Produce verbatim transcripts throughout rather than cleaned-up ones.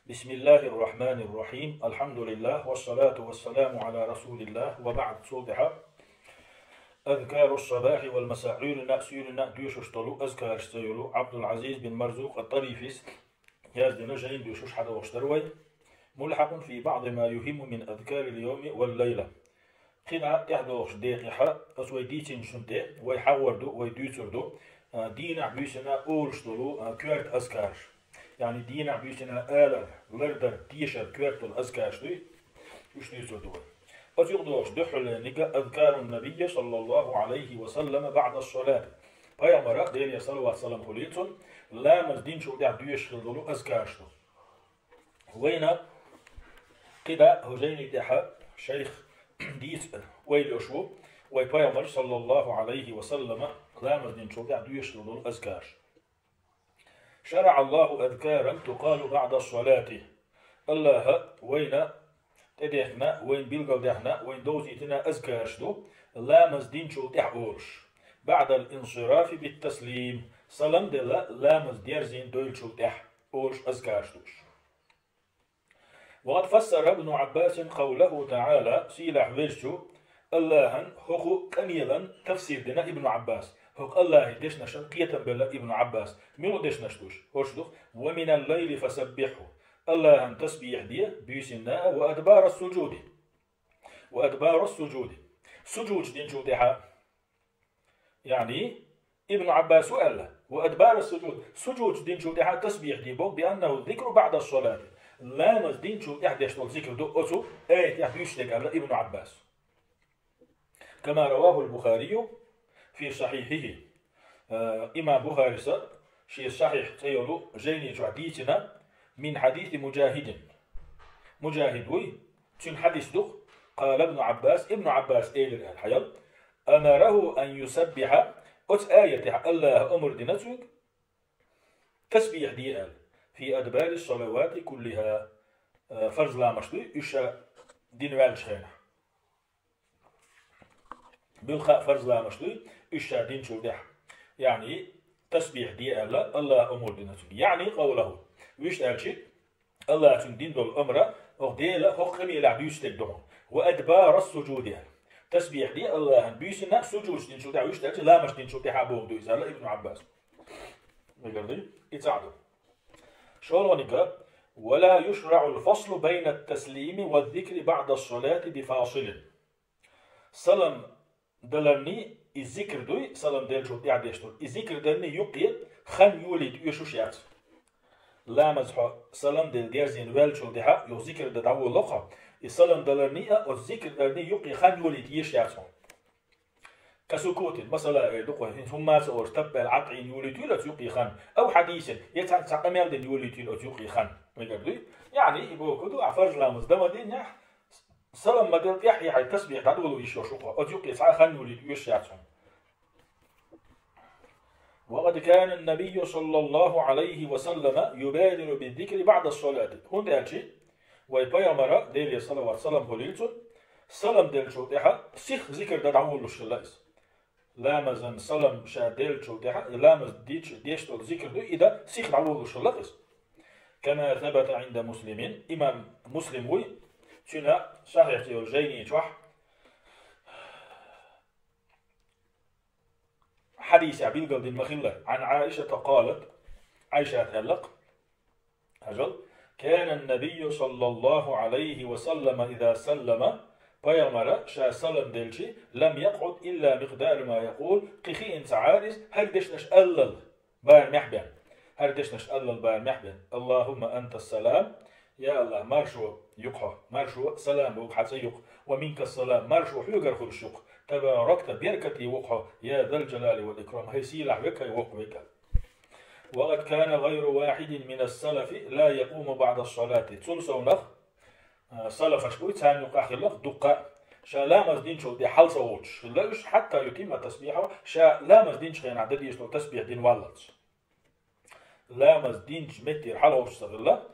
بسم الله الرحمن الرحيم. الحمد لله والصلاة والسلام على رسول الله وبعد. Цул тӀехьа أذكار الصباح والمساء, Ӏуьйранна а, суьйранна а доьшуш долу азкараш цӀе йолу Ӏабдул-Ӏазиз бин Марзукъ ат-ТӀарифис яздина жайна доьшуш хьадогӀуш дара вай. ملحق في بعض ما يهم من أذكار اليوم والليلة. КхидӀа тӀаьхьадогӀучу декъехьа оцу вай дийцинчунна тӀе вай хьахор ду, вай дуьйцур ду, а, дийнахь-буьйсанна олуш долу, а, коьрта азкараш. Яъни дийнахь-буьйсанна алар, лардар, тешар коьрта долу азкараш дуй, уьш дуьйцур ду вай. Оцу юкъадогӀуш дуьххьарлерниг أذكار النبي صلى الله عليه وسلم بعد الصلاة. Пайхамара, Делера салават-салам хуьлийла цунна, ламаз динчул тӀаьхьа доьшуш хилла долу азкараш ду. Вайна кхидӀа хӀу жайни тӀехьа шайх дийца вай лоьш ву, вай Пайхамар, саллаллаху Ӏалайхи ва саллама, ламаз динчул тӀаьхьа доьшуш долу азкараш. شرع الله أذكارا تقال بعد الصلاة. Аллаха вайна тӀедехна, вайна билгалдехна, вайна довзийтина азкараш ду, ламаз динчул тӀаьхьа олуш. بعد الانصراف بالتسليم. Салам делла, ламаз дерзийна дойлучул тӀаьхьа олуш азкараш ду уьш. وقد فسر ابن عباس قوله تعالى, сийлахь везачу Аллахан хӀокху къамелан тафсир дина Ибн Ӏаббас. ХӀокху Аллахьан дешнашан кхетам белла Ибн Ӏаббас. Мила дешнаш ду уьш? ХӀорш ду: ومن الليل فسبحه, Аллахан тасбихь де буьйсанна а, وأدبار السجود, وأدبار السجود, сужуд динчул тӀаьхьа. Яъни, Ибн Ӏаббас ву аьлла: وأدبار السجود, сужуд динчул тӀаьхьа тасбихь де боху, بأنه الذكر بعد الصلاة, ламаз динчул тӀаьхьа деш долу зикр ду оцу аятехь дуьйцуш дерг, аьлла Ибн Ӏаббас. كما رواه البخاري في صحيحه. Э, имам Бухарис шен Сахьихь цӀе йолу жайни чохь дийцина, من حديث مجاهد. Мужахид вуй, цуьнан хьадис ду-кх, قال ابن عباس, Ибн Ӏаббас элира аьлла, хьаял: أمره أن يسبح, оцу аятехь Аллаха омра дина цуьнга, тасбихь де аьлла, في أدبار الصلوات كلها, э, фарз ламазаш дуй, уьш ша дина ваьллачу хенахь. Билггал а фарз ламазаш дуй, уьш ша динчул тӀаьхьа. Яъни, тасбихь де аьлла, Аллаха омра дина цуьнга. يعني قوله, вуьшта аьлча, Аллаха цуьнга дина долу омра, оха Дела хӀокху къамелехь дуьйцуш дерг ду хьуна. وأدبار السجود аьлла. Тасбихь де Аллахан буьйсанна а, сужуд динчул тӀаьхьа, вуьшта аьлча, ламазаш динчул тӀаьхьа бохург ду иза, аьлла Ибн Ӏаббас. Мегар дуй? И цхьаъ ду. ШолгӀаниг: ولا يشرع الفصل بين التسليم والذكر بعد الصلاة بفاصل. Салам даларний, и зикр дуй, салам деллачул тӀаьхьа деш долу, и зикр даларний юккъе хан йолийта оьшуш яц. Ламаз хьо салам делла дерзийна ваьллачул тӀаьхьа, юха зикр дан дӀаволало хьо, и салам даларний а, оцу зикр даларний юккъе хан йолийта езаш яц хьуна. كسكوت, масала, эр ду-кх вай, хӀинца хӀумма а ца олуш, таппаьлла Ӏад Ӏийна йолуьйтийла оцу юккъе хан, أو حديث, я цхьаьнца цхьа къамел дина йолуьйтийла оцу юккъе хан. Мегар дуй? Яъни, и бохург ду, ахь фарз ламаз дан ма динехь, салам ма делла тӀаьхьа хьайн тасбихь дӀадоло йиш йолуш ву-кх хьо, оцу юккъе цхьа а хан йолийта оьшуш яц хьуна. وقد كان النبي صلى الله عليه وسلم يبادر بالذكر بعد الصلاة. ХӀунда аьлча вай Пайхамара, Делера салават-салам хуьлийла цунна, салам деллачул тӀаьхьа сиха зикр дан дӀаволалуш хилла иза. Ламазан салам ша деллачул тӀаьхьа, и ламаз дича деш долу зикр ду, и дан сиха дӀаволалуш хилла иза. كما ثبت عند مسلم, имам Муслим вуй, цуьнан Сахьихь цӀе йолу жайни чохь, хьадисехь билгалдина ма-хиллара, عن عائشة قالت, Ӏайшата аьлла-кх, хьажал: كان النبي صلى الله عليه وسلم إذا سلم, Пайхамара ша салам делча, لم يقعد إلا مقدار ما يقول, кхин хиъна ца Ӏара иза, хӀара дешнаш аллал барамехь бен. ХӀара дешнаш аллал барамехь бен. اللهم أنت السلام, я АллахӀ, маршо ю-кх хьо, маршо, салам боху хьан цӀе ю-кх, ومنك السلام, маршо хьоьгара хуьлуш ю-кх, تباركت, беркате ву-кх хьо, يا ذا الجلال والإكرام, хӀай сийлахь верг, хӀай воккха верг. وقد كان غير واحد من السلف لا يقوم بعد الصلاة. Цул совнах, а, салафаш буй, царна юкъахь хилла-кх дуккха а, ша ламаз динчул тӀе хьал ца волуш хилла уьш, حتى يتم تسبيحه, ша ламаз динчу хенахь дан дезаш долу тасбихь дина валлалц. Ламаз динчу меттера хьал волуш ца хилла,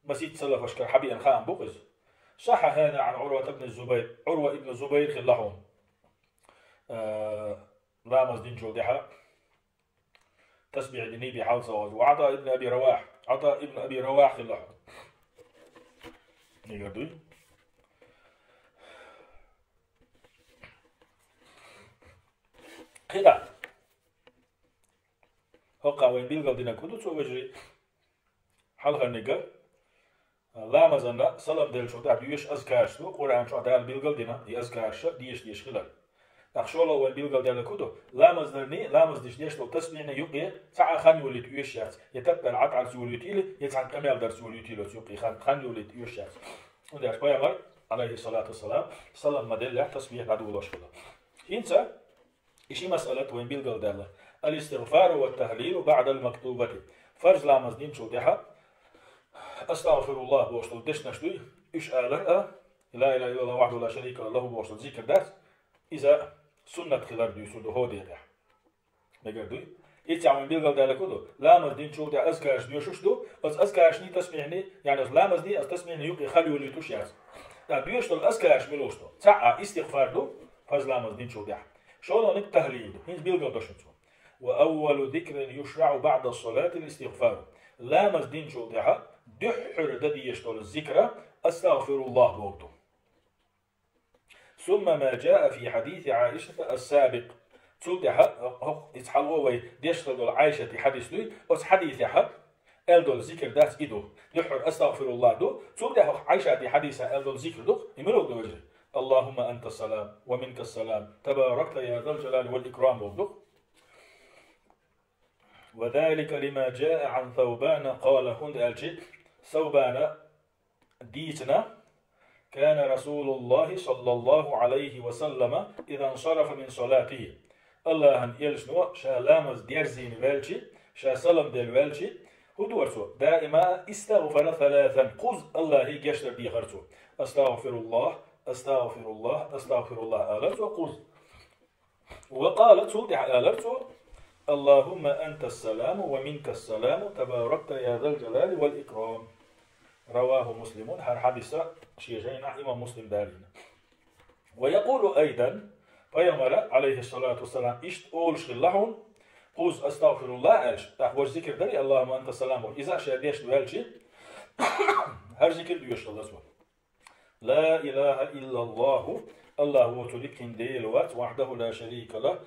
масийтта салафашкара хьабеана хаам бу-кх иза. صح هذا عن عروة بن الزبير, Ӏурва ибн Зубайр хилла хьуна, а, ламаз динчул тӀаьхьа тасбихь дина бен хьал ца волуш. وعطاء بن أبي رباح, Ӏата ибн Аби Рабах хилла хьуна. Мегар дуй? КхидӀа. ХӀокхо вайн билгалдинарг хӀун ду цо, вежарий? Хьалхарниг, ламазана салам деллачул тӀехьа доьшуш азкараш ду, Къуръан чохь Дала билгалдина, и азкараш деша дезаш хилар. ТӀаккха шолгӀа вайн билгалдаьлларг хӀун ду? Ламаз дарний, ламаз деш деш долу тасбихьний юкъе цхьа а хан йолийта оьшуш яц, я таппар Ӏад-Ӏарца йолуьйтийла, я цхьана къамел дарца йолуьйтийла оцу юкъе хан, хан йолийта оьшуш яц. ХӀунда аьлча пайхамар, Ӏалайхиссалату вассалам, салам ма-деллехь, тасбихь дӀадолош хилла. ХӀинца и ши масъалат вайн билгалдаьлла: алистигъфару ва тахлилу баӀдал мактубати. Фарз ламаз динчул тӀаьхьа астагъфируллахӀ бохуш долу дешнаш дуй, уьш алар а, ла илаха иллаллахӀу вахьдахӀу ла шарика лахӀу бохуш долу зикр дац, иза суннат хилар дуьйцур ду хӀокху декъехь. Мегар дуй? Иццехь вайн билгалдаьлларг хӀун ду? Ламаз динчул тӀаьхьа азкараш доьшуш ду, оцу азкарашний тасбихьний, яъни оцу ламазний, оцу тасбихьний юкъе хан йолуьйтуш яц. ТӀаккха доьшуш долу азкараш муьлш ду? Цхьаъ а истигъфар ду, фарз ламаз динчул тӀаьхьа. ШолгӀаниг тахлил ду, хӀинца билгалдо шуна цо. Ва аввалу зикрин юшрау баӀда салатил истигъфар. Ламаз динчул тӀаьхьа дуьххьара дан дезаш долу зикр астагъфируллахӀ бохург ду. Сумма ма джаа фи хьадиси Ӏаишата ас-сабикъ. Цул тӀаьхьа, хӀокху, иза хьалха вай дешна долу Ӏаишатан хьадис дуй, оцу хьадисехь аьлла долу зикр дац и ду. Дуьххьара астагъфируллахӀ ду, цул тӀаьхьа хӀокху Ӏаишатан хьадисехь аьлла долу зикр ду, и муьлха ду, вежарий? АллахӀумма анта салам, ва минка салам, табаракта я зал джалали вал икрам бохург ду. Ва залика лима джаа Ӏан Саубана къала, хӀунда аьлча Саубана дийцина: «Кана Расулуллахи саллаллаху Ӏалайхи ва саллама иза нсарафа мин салатихи». АллахӀан элчано ша ламаз дерзийна ваьлча, ша салам делла ваьлча, хӀун дора цо? Даима истагъфара саласан, кхузза АллахӀе гечдар дехара цо. «АстагъфируллахӀ, астагъфируллахӀ, астагъфируллахӀ», – алара цо кхузза. Ва къала, цул тӀаьхьа алара цо: «АллахӀумма анта саламу ва минка саламу, табаракта я зал джалали вал икрам». РавахӀу Муслимун, хӀара хьадис шен жайнахь имам Муслим далийна. Ва якъулу айдан, пайхамара, Ӏалайхиссалату вассалам, иштта олуш хилла хьуна, кхузза астагъфируллахӀ аьлча, тӀаккха важа зикр дарий, «АллахӀумма анта салам», иза а ша дешна ваьлча, хӀара зикр доьшуш хилла цо. Ла илаха иллаллаху, АллахӀ воцург кхин Дела вац, вахьдаху ла шарика лахӀ,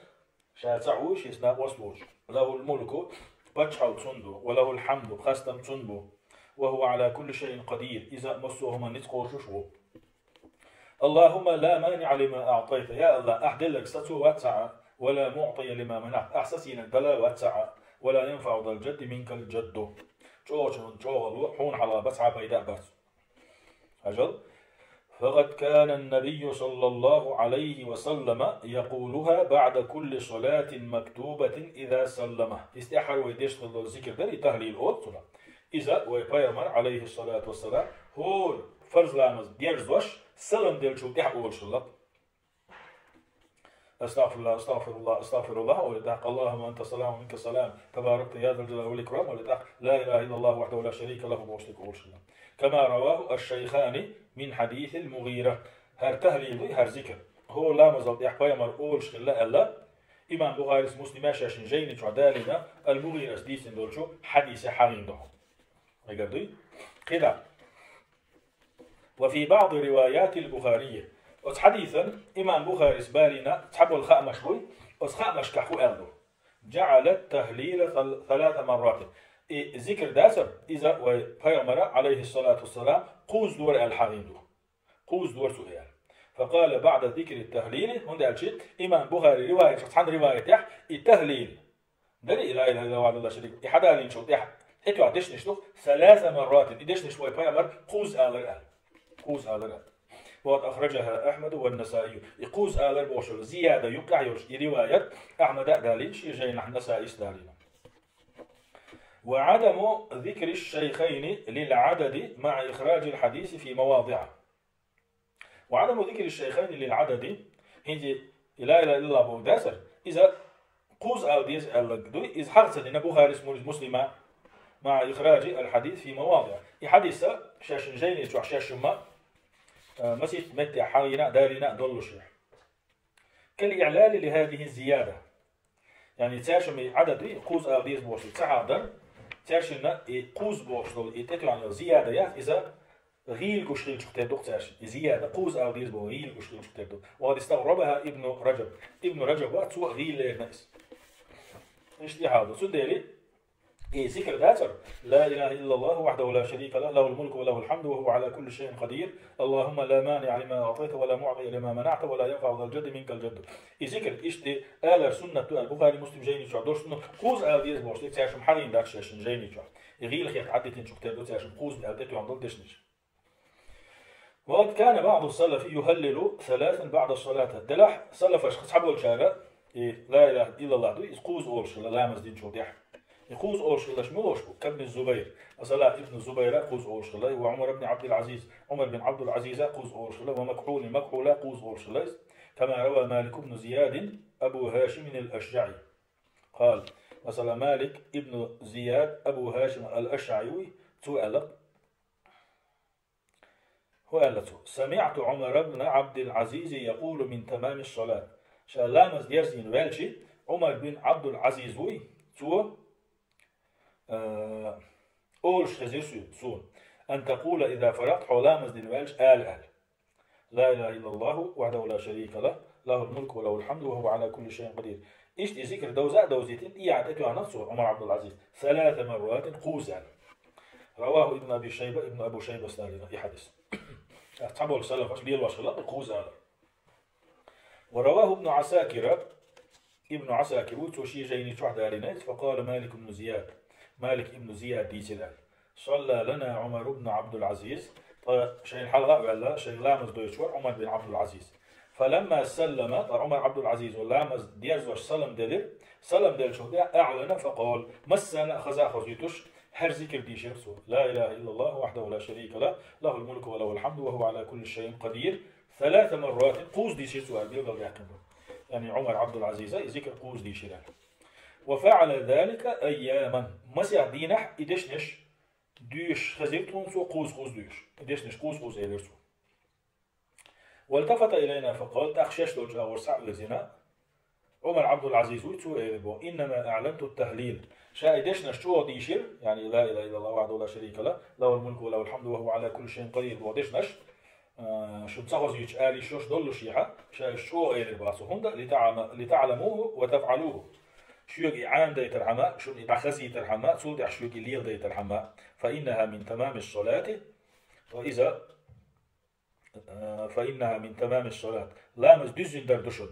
ша цхьаъ ву, шеца накъост воцуш. ЛахӀул мулку, паччахьалла цунна ду, ва лахӀул хьамду, хастам цунна бу. Ва хӀува Ӏала кулли шайин къадир, иза массо а хӀуманна ницкъ кхочуш ву. АллахӀумма ла маниӀа лима аӀтайта, я АллахӀ, ахь делларг сацо вац цхьа а, ва ла муӀтия лима манахьта, ахь сацийнарг дала вац цхьа а, ва ла янфаӀу зал джадди минкал джадду. ЧӀогӀачун чӀогӀалла хьуна хьалха бан цхьа а пайда а бац. Хьажал. فقد كان النبي صلى الله عليه وسلم يقولها بعد كل صلاة مكتوبة إذا سلم. Иза тӀаьххьара вай дешна долу зикр дара, и тахлил олу цунах. Иза вай пайхамар, Ӏалайхиссалату вассалам, хӀора фарз ламаз дерзош, салам деллачул тӀаьхьа олуш хилла. «АстагъфируллахӀ, астагъфируллахӀ, астагъфируллахӀ», олий тӀаккха: «АллахӀумма анта салам, ва минка салам, табаракта я зал джалали вал икрам», олий тӀаккха: «Ла илаха иллаллаху вахьдаху ла шарика лахӀу», бохуш дика олуш хилла. Кама раваху аш-шайхани мин хьадисил Мугъира. ХӀара тахлил ду, хӀара зикр хӀора ламазал тӀехь пайхамар олуш хилла аьлла, имам Бухарис, Муслима шаьшшинна жайни чохь далийна, ал-Мугъирас дийцина долчу хьадисехь хьахийна ду. Мегар дуй? КхидӀа. Ва фи баъди риваятил Бухарий. Оцу хьадисан имам Бухарис балийна цхьаболу хаамаш буй, оцу хаамашкахь хӀун аьлла ду? «ДжаӀала тахлила сал-, саласа марратин». И зикр дацара, иза вай пайхамара, Ӏалайхиссалату вассалам, кхузза дора аьлла хьахийна ду. Кхузза дора цо аьлла. Факъала баъда зикри тахлили, хӀунда аьлча имам Бухари риваятах цхьана риваятехь и тахлил, дарий, ла илаха иллаллаху вахьдаху ла шарика, и хьадалийначул тӀаьхьа тӀетоьхна дешнаш ду, саласа марратин, и дешнаш вай пайхамар кхузза алар аьлла. Кхузза алар аьлла. Ва къад ахраджаха Ахьмаду ва Насаию. И кхузза алар бохуш йолу зияда юккъехь йолуш и риваят Ахьмада а далийна, шен жайнахь Насаис а далийна. Ва Ӏадаму зикри аш-шайхайни лил Ӏадади маӀа ихраджил хьадиси фи мавадиӀа. Ва Ӏадаму зикри аш-шайхайни лил Ӏадади, хӀинца и ла илаха иллаллахӀ бохург дацара, иза кхузза ала деза аьлларг дуй, иза хьаха ца дина Бухарис, Мур-, Муслима, маӀа ихраджи ал-хьадис фи мавадиӀ. И хьадис шаьшшинна жайни чохь шаьшшинна, а, масех меттехь хьахийна а, далийна а доллушехь. Кал иӀлали ли хьадихи зияда. Яъни, цаьршимма и Ӏадад, и кхузза ала деза бохуш ца хьахадар, цаьршинна и кхузза бохуш долу, и тӀетоьхна йолу зияда яц, иза гӀийла гуш хилчух тера ду-кх цаьршинна. И зияда кхузза ала деза боху гӀийла гуш хилчух тера ду. وقد استغربها ابن رجب. Ибн Раджаб вац, цо а гӀийла лерина иза. Иштта и хьал ду. Цундела и зикр дацара: لا إله إلا الله وحده لا شريك له، له الملك وله الحمد وهو على كل شيء قدير، اللهم لا مانع لما أعطيت ولا معطي لما منعت ولا ينفع ذا الجد منك الجد. И зикр иштта алар суннат ду аьлла Бухари, Муслим жайни чохь долуш ду, кхузза ала деза бохуш, цаьршимма хьалийна дац шаьшшинна жайни чохь. И гӀийла хетта Ӏадитинчух тера ду цаьршимма кхузза аьлла тӀетоьхна долу дешнаш. وقد كان بعض السلف يهلل ثلاثا بعد الصلاة. Делахь салафашха цхьаболчара, и لا إله إلا الله ду, иза кхузза олуш хилла ламаз динчул тӀаьхьа. И кхузза олуш хилларш муьлш бу? كابن الزبير. Масала, Ибн Зубайра кхузза олуш хилла, وعمر بن عبد العزيز, Ӏумар бин Ӏабдул-Ӏазиза кхузза олуш хилла, ومكحول, Макхьула кхузза олуш хилла иза. كما روى مالك بن زياد أبو هاشم الأشجعي. قال. Масала, Малик ибн Зияд Абу Хашим ал-АшӀари вуй, цо аьлла. ХӀун аьлла цо? سمعت عمر بن عبد العزيز يقول من تمام الصلاة. Ша ламаз дерзийна ваьлча, Ӏумар бин Ӏабдул-Ӏазиз вуй, цо, э, олуш хезира суна, суна: أن تقول إذا فرغت, хьо ламаз дина ваьлча, ала аьлла: لا إله إلا الله وحده لا شريك له، له الملك وله الحمد وهو على كل شيء قدير. Иштта и зикр довза а довзийтина, и яхьа тӀетоьхна цо, Ӏумар Ӏабдул-Ӏазиз, ثلاث مرات, кхузза аьлла. رواه ابن أبي شيبة, Ибн Абу Шайбас далийна и хьадис. Цхьаболу салафаш лелош хилла кхузза алар. ورواه ابن عساكر, Ибн Ӏасакир ву, цо шен жайни чохь далийна иза, فقال مالك بن زياد, Малик ибн Зияд дийцира аьлла: صلى لنا عمر بن عبد العزيز, ткъа шайна хьалха а ваьлла, шайх ламаз дойтуш вара Ӏумар бин Ӏабдул-Ӏазиз. فلما سلم, ткъа Ӏумар Ӏабдул-Ӏазизо ламаз дерзош салам делира, салам деллачул тӀаьхьа, أعلن فقال, массарна а хаза а хозуьйтуш, хӀара зикр дийшира цо: لا إله إلا الله وحده لا شريك له، له الملك وله الحمد وهو على كل شيء قدير, ثلاث مرات, кхузза дийшира цо аьлла билгалдаьккхина ду. Яъни Ӏумар Ӏабдул-Ӏазиза и зикр кхузза дийшира аьлла. وفعل ذلك أياما. Масех дийнахь и дешнаш дуьйш хезира тхуна цо, кхузза-кхузза дуьйш. И дешнаш кхузза-кхузза элира цо. والتفت إلينا فقال, тӀаккха шаьш долчу агӀор схьа а вирзина, Ӏумар Ӏабдул-Ӏазиз вуй, цо элира боху: إنما أعلنت التهليل. Ша и дешнаш чӀогӀа дийшира, яъни لا إله إلا الله وحده لا شريك له، له الملك وله الحمد وهو على كل شيء قدير боху дешнаш, а, шуна ца хозуьйтуш ала йиш йолуш доллушехь, ша уьш чӀогӀа элира боху цо. ХӀунда? لتعم-, لتعلموه وتفعلوه. Шуьга и Ӏамадайтархьама, шуна и дӀахазийтархьама, цул тӀаьхьа шуьга и леладайтархьама. فإنها من تمام الصلاة. Ва иза, а, فإنها من تمام الصلاة. Ламаз дуьззина дар ду шуна.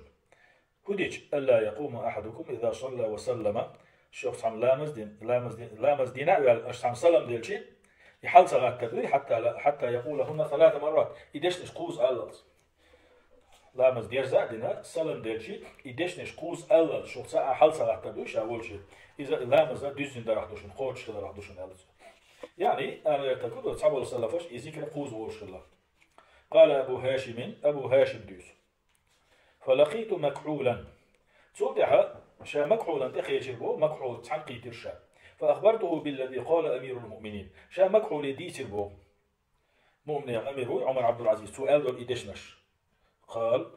ХӀун дича? ألا يقوم أحدكم إذا صلى وسلم. Шух цхьамма ламаз дин, ламаз дин, ламаз дина а ваьлла, аша цхьамма салам делчи, и хьал ца гӀаттар дуй, حتى لا، حتى يقولهن ثلاث مرات. И дешнаш кхузза аллалц. Ламаз дерза а дина, салам делчи, и дешнаш кхузза аллалц, шух цхьа а хьал ца гӀаттар дуй ша волчи. Иза ламаза дуьззина дарах ду шуна, кхочушхиларах ду шуна аьлла цо. Яъни, ала гӀертарг ду, цхьаболу салафаш и зикр кхузза волуш хилла. قال أبو هاشم, Абу Хашим дуьйцу. فلقيت مكحولا. Цул тӀаьхьа ша Макхьулан тӀе кхечира боху, Макхьул цхьаьна кхийтира ша. فأخبرته بالذي قال أمير المؤمنين. Ша Макхьуле дийцира боху. Муъминех амир вуй Ӏумар Ӏабдул-Ӏазиз, цо аьлла долу и дешнаш. قال.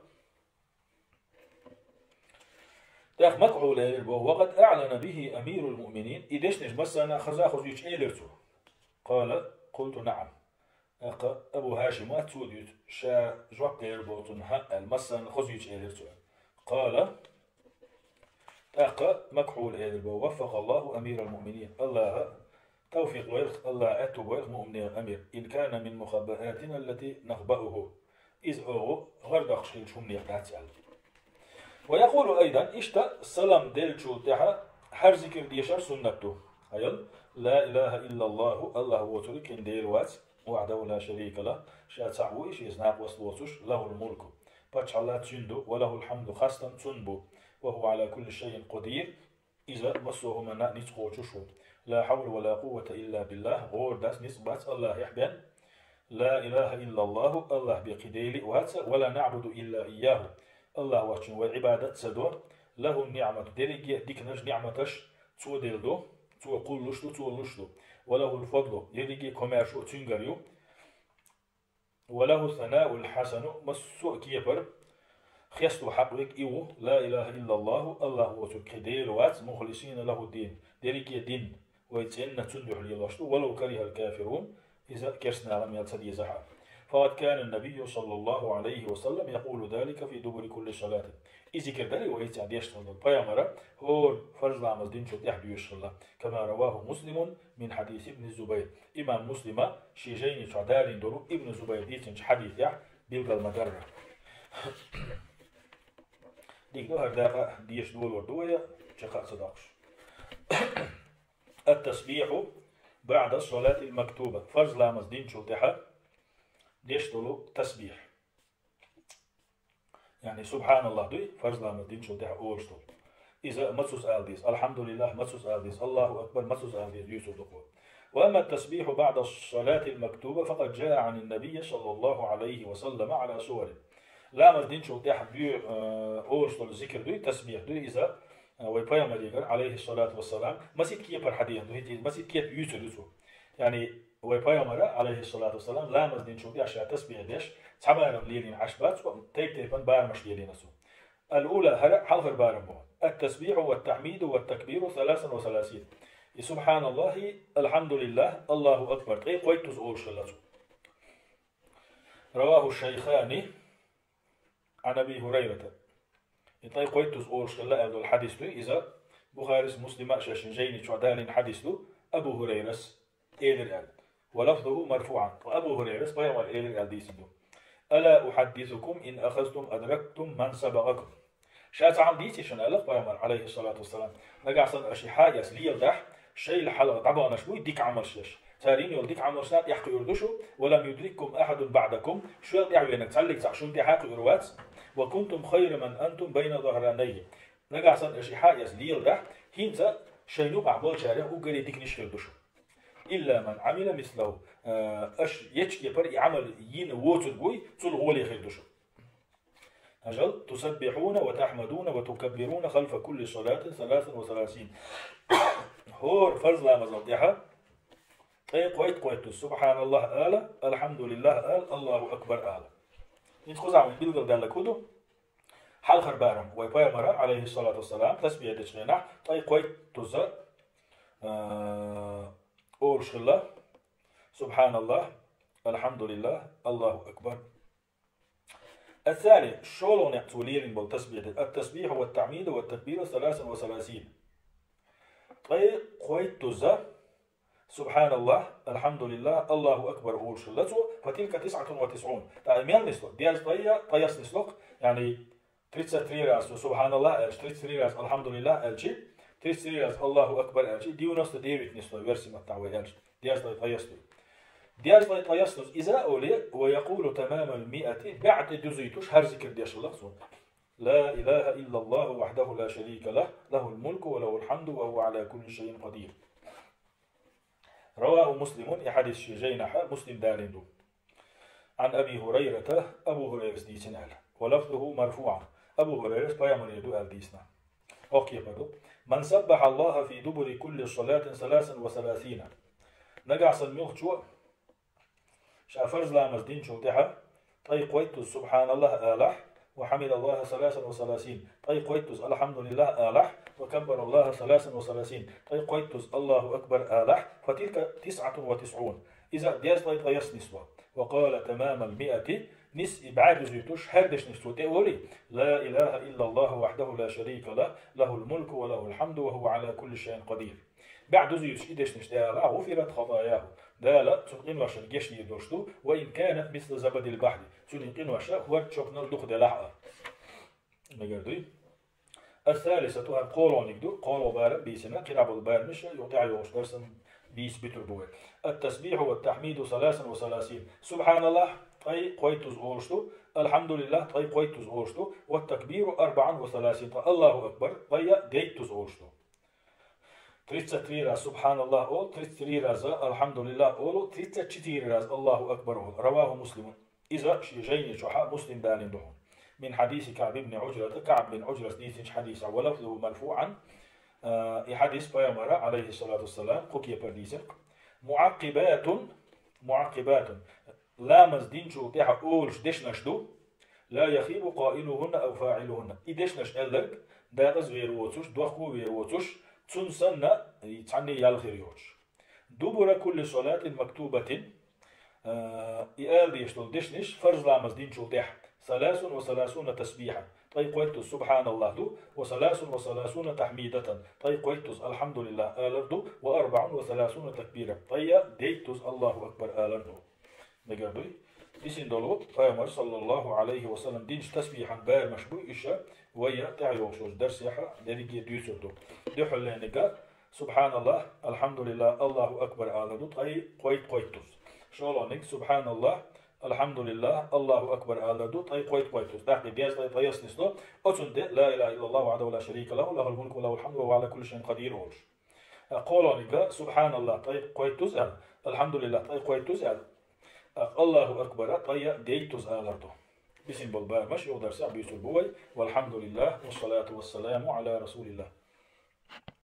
ТӀаккха Макхьула элира боху: وقد أعلن به أمير المؤمنين. И дешнаш массарна а хаза а хозуьйтуш элира цо. قال: قلت: نعم. ТӀаккха Абу Хашима цо дуьйцу, ша жоп делира боху цунна, хӀаъ аьлла, массарна хозуьйтуш элира цо. قال. ТӀаккха Макхьула элира боху: وفق الله أمير المؤمنين. АллахӀа тавфикъ лойла, АллахӀа аьтту бойла муъминех амир. إن كان من مخبئاتنا التي نخبأه. Иза оха гӀар доккхуш хилчу хӀуманех дац аьлла. ويقول أيضا, иштта салам деллачул тӀаьхьа хӀара зикр дешар суннат ду. Хьайол: لا إله إلا الله, АллахӀ воцург кхин Дела вац, وحده لا شريك له, ша цхьаъ ву и, шеца накъост воцуш, له الملك, пачхьалкх цуьнан ду, وله الحمد, хастам цунна бу, وهو على كل شيء قدير, иза массо а хӀуманна а ницкъ кхочуш ву. لا حول ولا قوة إلا بالله, гӀора дац, ницкъ бац АллахӀехь бен. لا إله إلا الله, АллахӀ бен кхин Дела а вац, ولا نعبد إلا إياه, АллахӀ воцчунна вай Ӏибадат а ца до. له النعمة, дерриге а диканаш, ниӀматаш цо делла ду, цо кхуллуш ду, цо луш ду. وله الفضل, ерриге а комаьршо цуьнгара ю. وله الثناء الحسن, массо а кепара хесто хьакъ верг и ву, لا إله إلا الله, АллахӀ воцург кхин Дела вац, مخلصين له الدين, дерриге а дин вай цӀенна цунна дуьхьал лелош ду, ولو كره الكافرون, Иза керстанагӀа мел ца дезахь а. فقد كان النبي صلى الله عليه وسلم يقول ذلك في دبر كل صلاة. И зикр дарий вай цхьа деш долу пайхамара, хӀора фарз ламаз динчул тӀаьхьа доьшуш хилла. كما رواه مسلم من حديث ابن الزبير. Имам Муслима шен жайни чохь далийна долу Ибн Зубайр дийцинчу хьадисехь билгал ма-дарра. Дика ду, хӀара дакъа деша долор ду вай, чекх а ца доккхуш. التسبيح بعد الصلاة المكتوبة. Фарз ламаз динчул тӀаьхьа деш долу тасбихь. Яъни, субханаллах дуй, фарз ламаз динчул тӀаьхьа олуш долу. Иза мацус ала деза, алхьамдулиллах мацус ала деза, Аллаху акбар мацус ала деза, дуьйцур ду-кх. وأما التسبيح بعد الصلاة المكتوبة فقد جاء عن النبي صلى الله عليه وسلم على صور. Ламаз динчул тӀаьхьа дуй, э, олуш долу зикр дуй, тасбихь дуй, иза, э, вай пайхамарегара, алейхиссалату вассалам, масийтта кепара хьадийна ду, хӀинца масийтта кепа юьйцур ю цо. Яъни, вай пайхамара, алейхиссалату вассалам, ламаз динчул тӀаьхьа ша тасбихь деш, цхьа барам лелийна Ӏаш бац, тайп-тайпана барамаш лелийна цо. الأولى, хӀара хьалхара барам бу. التسبيح والتحميد والتكبير ثلاثا وثلاثين. И субханаллахи, алхьамдулиллах, Аллаху акбар, ткъе кхойттуза олуш хилла цо. رواه الشيخان عن أبي هريرة. И ткъе кхойттуза олуш хилла аьлла долу хьадис ду, иза Бухарис, Муслима шаьшшинна жайни чохь далийна хьадис ду, Абу Хурайрас элира аьлла. ولفظه مرفوعا. Ткъа Абу Хурайрас пайхамара элира аьлла дийцина ду. ألا أحدثكم إن أخذتم أدركتم من سبقكم. Ша цхьа хӀума дийций шуна, аьлла-кх пайхамара, алейхиссалату вассалам. Нагахь санна аша и хьа а эцна леладахь, шайл хьалха дӀабаханарш буй дика Ӏамалш еш. Цара йина йолу дика Ӏамалшна тӀаьхьа кхуьур ду шу, ولم يدرككم أحد بعدكم, шул тӀаьхьа венарг цхьаллиг цхьаъ шун тӀаьхьа кхуьур вац. وكنتم خير من أنتم بين ظهرانيه. Нагахь санна аша и хьа а эцна леладахь, хӀинца шайна юкъахь болчарех уггаре диканаш хир ду шу. إلا من عمل مثله. Э, аша ечу кепара и Ӏамал йина воцург вуй, цул гӀоле хир ду шу. Ажал, تسبحون وتحمدون وتكبرون خلف كل صلاة ثلاثا وثلاثين. ХӀора фарз ламазал тӀаьхьа ткъе кхойтта-кхойттуза субханаллах ала, алхьамдулиллах ала, Аллаху акбар ала. ХӀинца кхузахь вайн билгал даьлларг хӀун ду? Хьалхара барам вай пайхамара, алейхиссалату вассалам, тасбихь дечу хенахь ткъе кхойттуза, а, олуш хилла: субханаллах, алхьамдулиллах, Аллаху акбар. الثاني, шолгӀа некъ цо лелийна болу тасбихь ду. التسبيح والتحميد والتكبير ثلاثا وثلاثين. Ткъе кхойттуза субханаллах, алхьамдулиллах, Аллаху акбар олуш хилла цо, فتلك تسعة وتسعون. ТӀаккха мел нисло, дезткъе ткъаяс нисло-кх, яъни тридцать три раз цо субханаллах аьлча, тридцать три раз алхьамдулиллах аьлча, тридцать три раз Аллаху акбар аьлча, девяносто девять нисло верси маттахь вай аьлча, дезткъе ткъаяс ду. Дезткъе ткъаяс ду иза а олий, ويقول تمام المائة, бӀе тӀедузуьйтуш хӀара зикр деш хилла-кх цо. لا إله إلا الله وحده لا شريك له، له الملك وله الحمد وهو على كل شيء قدير. رواه مسلم, и хьадис шен жайнахь Муслима далийна ду. عن أبي هريرة, Абу Хурайрас дийцина аьлла. ولفظه مرفوعا, Абу Хурайрас пайхамаре ду аьлла дийцина. ХӀокху кепара ду: من سبح الله في دبر كل صلاة ثلاثا وثلاثين. Нагахь санна муьлххачо ша фарз ламаз динчул тӀаьхьа ткъе кхойттуза субханаллах алахь, وحمد الله ثلاثا وثلاثين, ткъе кхойттуза алхьамдулиллах алахь, وكبر الله ثلاثا وثلاثين, ткъе кхойттуза Аллаху акбар алахь, فتلك تسعة وتسعون. Иза дезткъе ткъаяс нисло. وقال تمام المائة, нисса и бӀе дузуьйтуш хӀара дешнаш цо тӀе олий: لا إله إلا الله وحده لا شريك له، له الملك وله الحمد وهو على كل شيء قدير. БӀе дузуьйтуш и дешнаш тӀе ала: غفرت خطاياه. Дала цуьнан къиношна гечдийр долуш ду, وإن كانت مثل زبد البحر. Цуьнан къинош хӀорда чокнал дукха делахь а. Мегар дуй? الثالثة, хӀара кхоалгӀаниг ду, кхоалгӀа барам бийцина, кхидӀа болу барамаш юха тӀаьхьа йолуш дарсан бийца буьтур бу вай. التسبيح والتحميد ثلاثا وثلاثين. Субханаллах ткъе кхойттуза олуш ду, алхьамдулиллах ткъе кхойттуза олуш ду, والتكبير أربعا وثلاثين, ткъа Аллаху акбар ткъе дейттуза олуш ду. Тридцать три раз субханаллах олу, тридцать три раз алхьамдулиллах олу, тридцать четыре раз Аллаху акбар олу. رواه مسلم. Иза шен жайни чохь Муслима далийна ду хьуна. من حديث كعب بن عجرة, КаӀб бин Ӏужрас дийцинчу хьадисехь, ولفظه مرفوعا, а, и хьадис пайхамара, алейхиссалату вассалам, кху кепара дийцира. معقبات, معقبات. Ламаз динчул тӀаьхьа олуш дешнаш ду, لا يخيب قائلهن أو فاعلهن. И дешнаш аьлларг декъаза вер воцуш, дохко вер воцуш, цунна санна, и цхьанне ял хир йоцуш. دبر كل صلاة مكتوبة. А, и ала дезаш долу дешнаш фарз ламаз динчул тӀехь. Саласун ва саласуна тасбихьан. Ткъе кхойттуз субханаллахӀ ду, ва саласун ва саласуна тахьмидатан. Ткъе кхойттуз алхьамдулиллахӀ алар ду, ва арбаун ва саласуна такбира. Ткъе дейттуз Аллаху акбар алар ду. Мегар дуй? Дисина долу Пайхамар, саллаллаху Ӏалайхи ва саллам, динчу тасбихьан барамаш бу иша, вай тӀаьхьа йолуш дарсехьа дерриге дуьйцур ду. Дуьхьалленига, субханаллахӀ, алхьамдулиллахӀ, Аллаху акбар алар ду, ткъе кхойт-, кхойттуз. ШолгӀаниг, субханаллахӀ, алхьамдулиллахӀ, Аллаху акбар алар ду, ткъе кхойт-, кхойттуз. ТӀаккха дезткъе ткъайоьсналла ду, оцунна тӀе ла илаха иллаллаху вахьдаху ла шарика лаху, лахул мулку ва лахул хьамду ва хӀуа Ӏала кулли шайин къадир олуш. КхоалгӀанига, субханаллахӀ, ткъе кхойттуз аьлла, алхьамдулиллахӀ, ткъе кхойттуз аьлла, Аллаху акбар, ткъе дейттуз алар ду. Дисина болу барамаш юха дарсехь буьйцур бу вай. ВалхьамдулиллахӀ, вассалату вассаламу Ӏала расулиллахӀ.